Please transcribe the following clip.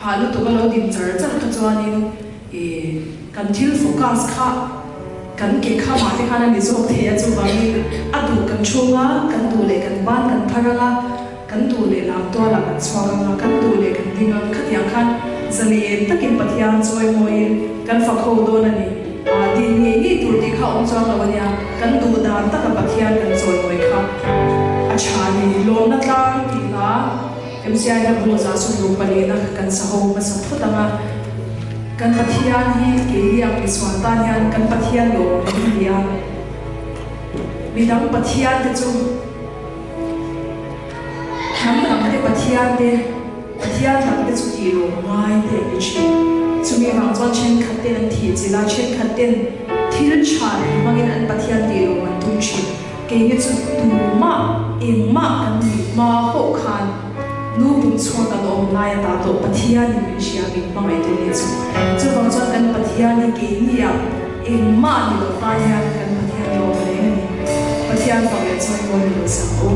Hah lutuk a lo din char char kha chuanin ih kan thil focus kha kan ke khamah te khan a ni zawk thei a, chuvangin a duh kan chhung a, kan duh leh kan ban kan phar ang a, kan duh leh lam tualah kan chhuak ang a, kan duh leh kan ding ang, khatiang khan zalen takin Pathian chawimawiin kan fakho dawn a ni. Ah din ngei ngei tur tih kha awm chuang lo a nia, kan duh dan taka Pathian kan chawimawi kha a tha a ni. Lawmna tlang tih hla. MCI hla bu zah chu lu palina kan sa ho hmasa phawt ang a, kan Pathian hi keini ang misual tan hian kan Pathian ni awm reng a ni a, midang Pathian te chu hnam dang te Pathian te, Pathian dang te chu tih lawm ngai te an ni thin. Chumi vang chuan thenkhat ten an thih chilh a, thenkhat ten thil tha tih hmangin an Pathian tih lawm an tum thin. Keini chu tumah engmah kan nih hma hauh khan nu pum chhuak an awm lai ata tawh Pathianin min hria min hmangaih tur nih chu. Chuvang chuan kan Pathian hi keiniah engmah ni lo tan hian kan Pathian lawm reng a ni. Pathian fak leh chawi mawi ni lo sak u.